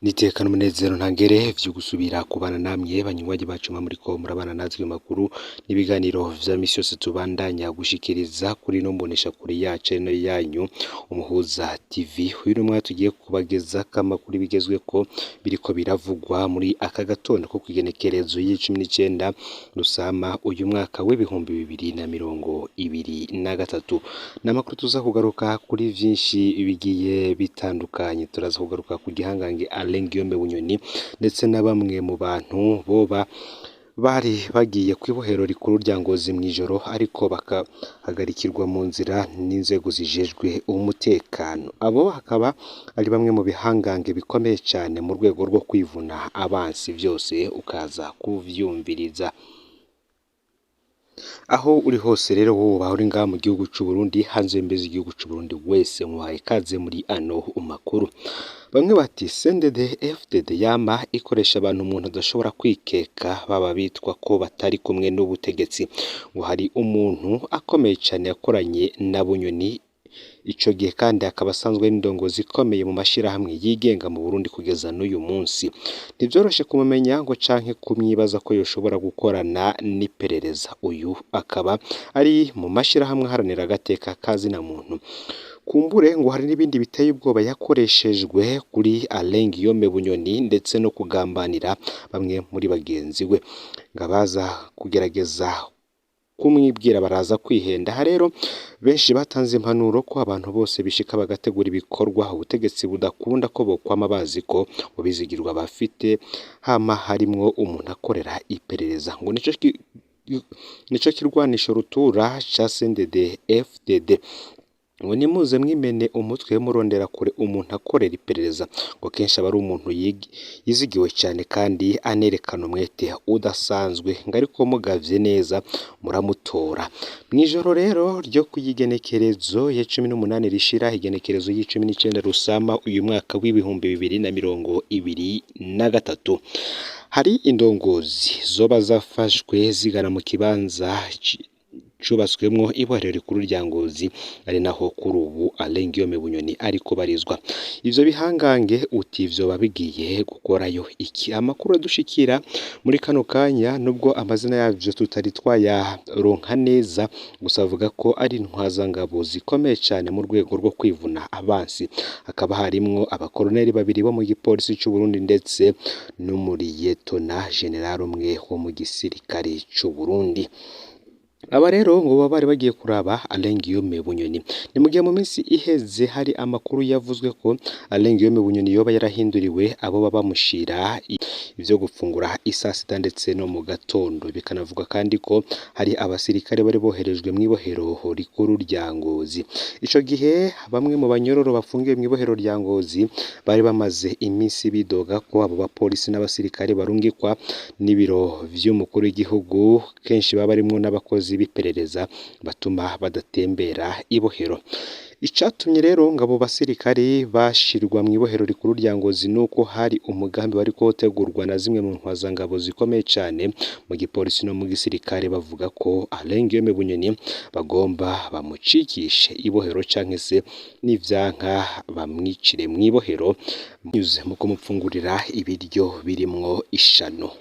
N'iteka n'umunezero ntangere vyo gusubira kubana namwe banywanyi bacu muriko murabana natwe makuru n'ibiganiro vya misi yose tubandanya gushikiriza kuri ino mboneshakure yacu ino yanyu Umuhuza TV. Uyu n'umwanya tugiye kubagezako amakuru bigezweko biriko biravugwa muri aka gatondo ko kw'igenekerezo y'icumi n'icenda Rusama uyu mwaka w'2023. N'amakuru tuza kugaruka kuri vyinshi bigiye bitandukanye. Turaza kugaruka ku gihangange Alain Guillaume Bunyoni ndetse na bamwe mu bantu boba bari bagiye kw'ibohero rikuru rya Ngozi mw'ijoro, ariko bakahagarikirwa mu nzira n'inzego zijejwe umutekano. Abo akaba ari bamwe mu bihangange bikomeye cane mu rwego rwo kwivuna abansi, vyose ukaza kuvyumviriza. Aho uri hose rero, woba uri ngaha mu gihugu c'Uburundi, hanze y'imbibe z'igihugu c'Uburundi, wese muhaye ikaze muri ano makuru. Bamwe bati CNDD FDD yama ikoresha abantu umuntu adashobora kwikeka, baba bitwa ko batari kumwe n'ubutegetsi. Ngo hari umuntu akomeye cane yakoranye na Bunyoni ico gihe, kandi akaba asanzwe ari indongozi ikomeye mu mashirahamwe yigenga mu Burundi kugeza n'uyu munsi. Ntivyoroshe kumumenya ngo canke kumwibaza ko yoshobora gukorana n'iperereza. Uyu akaba ari mu mashirahamwe aharanira agateka ka zina muntu. Kumbure ngo hari n'ibindi biteye ubwoba yakoreshejwe kuri Alain Guillaume Bunyoni, ndetse no kugambanira bamwe muri bagenzi we. Ngo abaza kugerageza kumwibwira baraza kwihenda. Aha rero benshi batanze impanuro ko abantu bose bishika bagategura ibikorwa ubutegetsi budakunda ko bokwama bazi ko mu bizigirwa bafite hama harimwo umuntu akorera iperereza. Ngo nico kirwanisho rutura ca CNDD FDD. Ngo nimuze mwimene umutwe murondera kure umuntu akorera iperereza. Ngo kenshi aba ari umuntu yizigiwe cyane kandi anerekana umwete udasanzwe, ngo ariko mugavye neza muramutora. Mw'ijoro rero ryo kuyigenekerezo ya 18 rishira igenekerezo y'icumi n'icenda Rusama uyu mwaka w'2023, hari indongozi zoba zafashwe zigana mu kibanza cubatswemwo ibohero rikuru rya Ngozi, ari naho kuri ubu Alain Guillaume Bunyoni ariko barizwa. Ivyo bihangange uti vyoba bigiye gukorayo iki? Amakuru adushikira muri kano kanya, nubwo amazina yavyo tutari twayaronka neza, gusa avuga ko ari intwazangabo zikomeye cane mu rwego rwo kwivuna abansi. Hakaba harimwo abakoroneri babiri bo mu gipolisi c'u Burundi ndetse n'umuriyetona general umwe wo mu gisirikare c'u Burundi. Aba rero ngo baba bari bagiye kuraba Alain Guillaume Bunyoni. Ni mu gihe mu minsi iheze hari amakuru yavuzwe ko Alain Guillaume Bunyoni yoba yarahinduriwe abo baba bamushira ivyo gufungura isasita ndetse no mu gatondo. Bikanavuga kandi ko hari abasirikare bari boherejwe mw'ibohero rikuru rya Ngozi. Ico gihe bamwe mu banyororo bafungiwe mw'ibohero rya Ngozi bari bamaze iminsi bidoga ko abo bapolisi n'abasirikare barungikwa n'ibiro vy'umukuru w'igihugu kenshi baba barimwo n'abakozi b'iperereza, batuma badatembera ibohero. Icatumye rero ngo abo basirikare bashirwa mw'ibohero rikuru rya Ngozi nuko hari umugambi wariko utegurwa na zimwe mu ntwazangabo zikomeye cane mu gipolisi no mu gisirikare, bavuga ko Alain Guillaume Bunyoni bagomba bamucikishe ibohero canke se nivyanka bamwicire mw'ibohero binyuze mu kumupfungurira ibiryo birimwo ishano.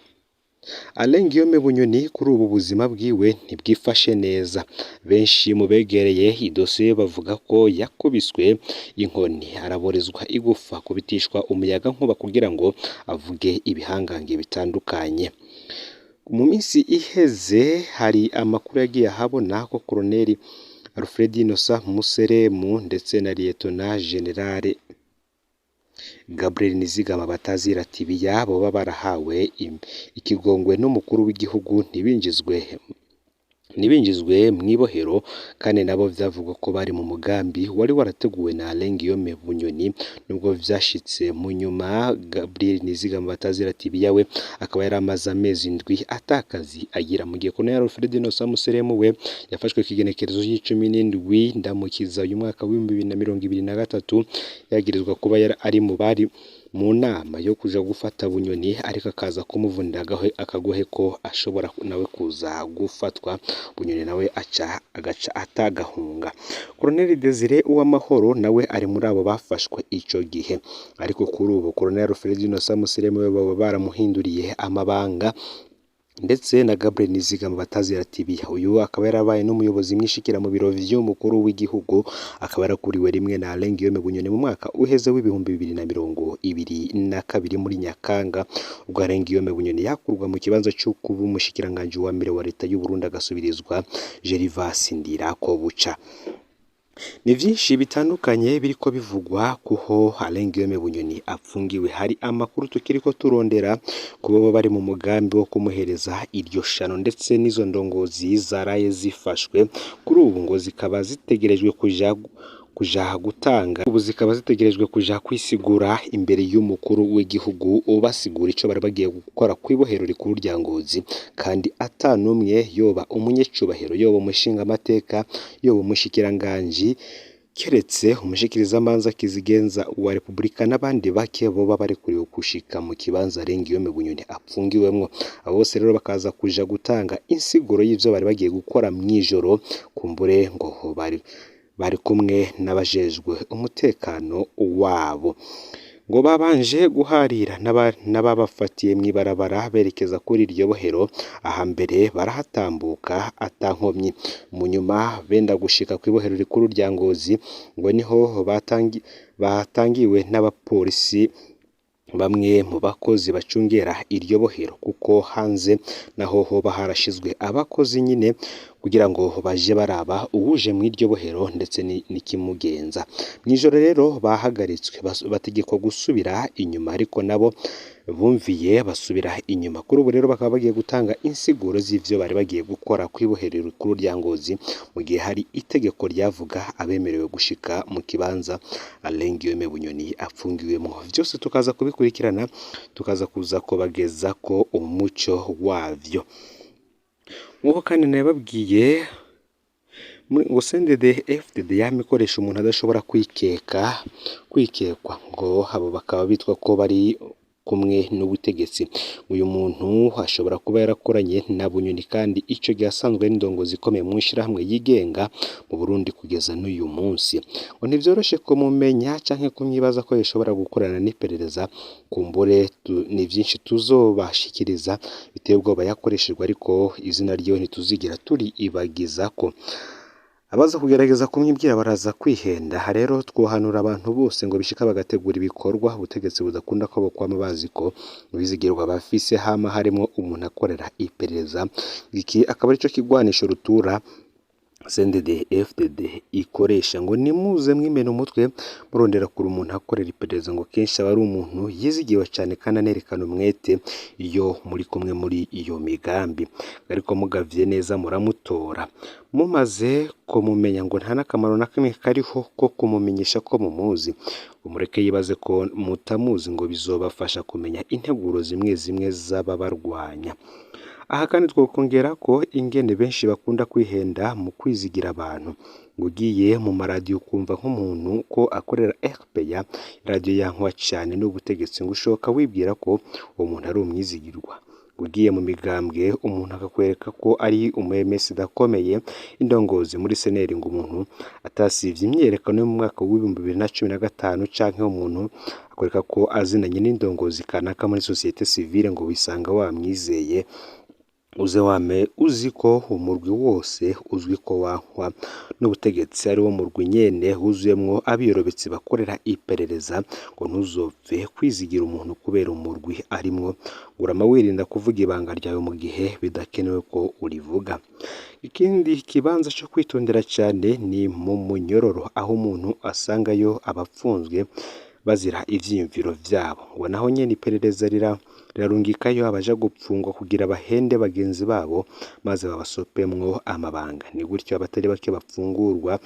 Alain Guillaume Bunyoni kuri ubu buzima bwiwe ntibwifashe neza. Benshi mu begereye idosiye bavuga ko yakubiswe inkoni, araborezwa igufa, kubitishwa umuyaga nkuba kugira ngo avuge ibihangange bitandukanye. Mu minsi iheze hari amakuru yagiye ahabona ko Koloneli Alfred Innocent Museremu ndetse na Liyetona Generale Gabriel Nizigama batazira Tibiya boba barahawe ikigongwe n'umukuru w'igihugu, ntibinjizwe mw'ibohero, kandi nabo vyavugwa ko bari mu mugambi wari warateguwe na Alain Guillaume Bunyoni, nubwo vyashitse mu nyuma Gabriel Nizigama batazira Tibiya we akaba yari amaze amezi 7 atakazi agira, mu gihe Colonel Alfred Innocent Museremu we yafashwe kw'igenekerezo ry'icumi n'indwi Ndamukiza uyu mwaka w'2023, yagirizwa kuba yari ari mu bari mu nama yo kuja gufata Bunyoni, ariko akaza kumuvunira akagohe ko ashobora nawe kuza gufatwa. Bunyoni nawe aca agaca atagahunga. Colonel Desire Uwamahoro nawe ari muri abo bafashwe ico gihe, ariko kuri ubu Colonel Alfred Innocent Musiremu we baba baramuhinduriye amabanga, ndetse na Gabriel Nizigama batazira Tibiya. Uyu akaba yarabaye n'umuyobozi mwishikira mu biro vy'umukuru w'igihugu, akaba yarakuriwe rimwe na Alain Guillaume Bunyoni mu mwaka uheze w'2022 muri Nyakanga, ubwo Alain Guillaume Bunyoni yakurwa mu kibanza co kuba umushikiranganji wa mbere wa leta y'u Burundi agasubirizwa Gervas Ndirakobuca. Ni vyinshi bitandukanye biriko bivugwa kuho Alain Guillaume Bunyoni apfungiwe. Hari amakuru tukiriko turondera kuba bari mu mugambi wo kumuhereza iryo shano, ndetse n'izo ndongozi zaraye zifashwe kuri ubu ngo zikaba zitegerejwe kuja gutanga, ubu zikaba zitegerejwe kuja kwisigura imbere y'umukuru w'igihugu, ubasigura ico bari bagiye gukora kw'ibohero rikuru rya Ngozi, kandi atanumwe yoba umunyecubahiro, yoba umushingamateka, yoba umushikiranganji, keretse umushikirizamanza kizigenza wa Repubulika n'abandi bake boba barekuriwe gushika mu kibanza Alain Guillaume Bunyoni apfungiwemwo. Abo bose rero bakaza kuja gutanga insiguro y'ivyo bari bagiye gukora mw'ijoro, kumbure ngo bari kumwe n'abajejwe umutekano wabo. Ngo babanje guharira n'ababafatiye mw'ibarabara berekeza kuri iryo bohero, aha mbere barahatambuka atankomyi. Mu nyuma benda gushika kw'ibohero rikuru rya Ngozi, ngo niho batangiwe n'abapolisi bamwe mu bakozi bacungera iryo bohero, kuko hanze naho hoba harashizwe abakozi nyine kugira ngo baje baraba uwuje mw'iryo bohero ndetse n'ikimugenza. Mw'ijoro rero bahagaritswe bategekwa gusubira inyuma, ariko nabo bumviye basubira inyuma. Kuri ubu rero bakaba bagiye gutanga insiguro z'ivyo bari bagiye gukora kw'ibohero rikuru rya Ngozi, mu gihe hari itegeko ryavuga abemerewe gushika mu kibanza Alain Guillaume Bunyoni apfungiwemwo. Vyose tukaza kubikurikirana, tukaza kuza kubageza ko umuco wavyo. Nk'uko kandi nababwiye ngo CNDD FDD yama ikoresha umuntu adashobora kwikekwa, ngo abo bakaba bitwa ko bari kumwe n'ubutegetsi. Uyu muntu ashobora kuba yarakoranye na Bunyoni, kandi ico gihe asanzwe ari indongozi ikomeye mu ishirahamwe yigenga mu Burundi kugeza n'uyu munsi. Ngo ntivyoroshe kumumenya canke kumwibaza ko yoshobora gukorana n'iperereza, kumbure ni vyinshi tuzobashikiriza biteye ubwoba yakoreshejwe, ariko izina ryiwe ntituzigera turiibagizako. Abaza kugerageza kumwibwira baraza kwihenda. Aha rero twohanura abantu bose ngo bishika bagategura ibikorwa ubutegetsi budakunda ko bokwama bazi ko bizigirwa bafise hama harimwo umuntu akorera iperereza. Iki akaba arico kigwanisho rutura CNDD FDD ikoresha, ngo nimuze mwimena umutwe murondera kure umuntu akorera iperereza, ngo kenshi aba ari umuntu yizigiwe cyane kandi anerekana umwete iyo muri kumwe muri iyo migambi, ariko mugavye neza muramutora. Mumaze kumumenya ngo nta n'akamaro na kamwe kariho ko kumumenyesha ko mumuzi, umureke yibaze ko mutamuzi, ngo bizobafasha kumenya integuro zimwe zimwe z'ababarwanya. Aha kandi twokongera ko ingene benshi bakunda kwihenda mu kwizigira abantu, ngo ugiye mu maradiyo ukumva nk'umuntu ko akorera RPA, radiyo yankwa cyane n'ubutegetsi, ngo ushoka wibwira ko uwo muntu ari umwizigirwa. Ugiye mu migambwe umuntu akakwereka ko ari umu MS akomeye, indongozi muri seneri, ngo umuntu atasivye imyiyerekano yo mu mwaka w'2015, canke umuntu akwereka ko azinanye n'indongozi kanaka muri societe civile, ngo wisanga wamwizeye. Uze wame uzi ko umurwi wose uzwi ko wankwa n'ubutegetsi ari wo murwi nyene wuzuyemwo abiyorobetsi bakorera iperereza, ngo ntuzopfe kwizigira umuntu kubera umurwi arimwo. Urama wirinda kuvuga ibanga ryawe mu gihe bidakenewe ko urivuga. Ikindi kibanza co kwitondera cane ni mu munyororo, aho umuntu asangayo abapfunzwe bazira ivyiyumviro vyabo, ngo naho nyene iperereza rirarungikayo abaja gupfungwa kugira bahende bagenzi babo maze babasopemwo amabanga. Ni gutyo abatari bake bapfungurwa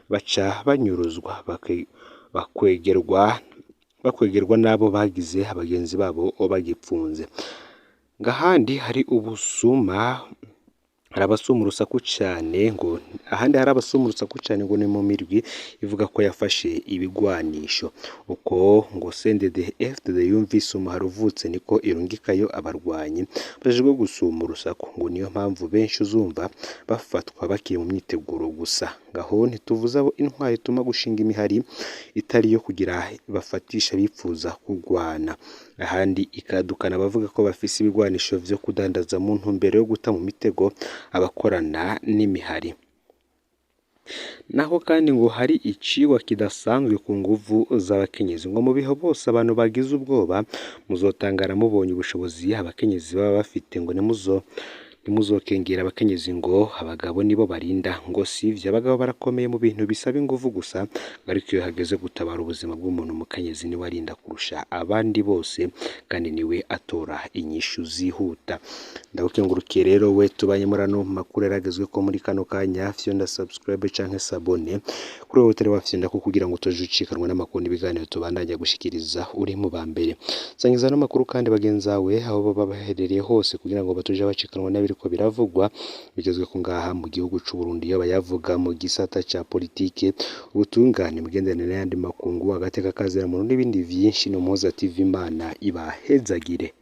baca banyuruzwa bakwegerwa n'abo bagize abagenzi babo bagipfunze. Ngahandi hari ubusuma Hari abasuma urusaku cane, ngo ahandi hari abasuma urusaku cane ngo ni mu mirwi ivuga ko yafashe ibigwanisho. Uko ngo CNDD FDD yumvise umuhari uvutse niko irungikayo abarwanyi bajejwe gusuma urusaku, ngo niyo mpamvu benshi uzumva bafatwa bakiri mu myiteguro gusa. Ngaho ntituvuze abo intwari ituma gushinga imihari itari iyo kugira bafatisha bipfuza kugwana, ahandi ikadukana abavuga ko bafise ibigwanisho vyo kudandaza mu ntumbero yo guta mu mitego abakorana n'imihari. Naho kandi ngo hari icigwa kidasanzwe ku nguvu z'abakenyezi, ngo mu bihe bose abantu bagize ubwoba muzotangara mubonye ubushobozi abakenyezi baba bafite, ngo ntimuzokengera abakenyezi ngo abagabo nibo barinda, ngo sivyo, abagabo barakomeye mu bintu bisaba inguvu gusa, ariko iyo hageze gutabara ubuzima bw'umuntu umukenyezi niwe arinda kurusha abandi bose, kandi niwe atora inyishu zihuta. Ndagukengurukiye rero we tubanye muri ano makuru yaragezweko muri kano kanya, fyonda subscribe canke s'abonner kuri wowe utari wafyonda ko kugira ngo utaje ucikanwa n'amakuru n'ibiganiro tubandanya gushikiriza uri mu ba mbere. Sangiza ano makuru kandi bagenzawe aho baba baherereye hose kugira ngo batuje bacikanwa n'ibiriko biravugwa bigezwe ko ngaha mu gihugu c'u Burundi, iyo bayavuga mu gisata ca politike, ubutungane, imigenderanire n'ayandi makungu, agateka kazira muntu n'ibindi vyinshi. No Muhoza TV, Imana ibahezagire.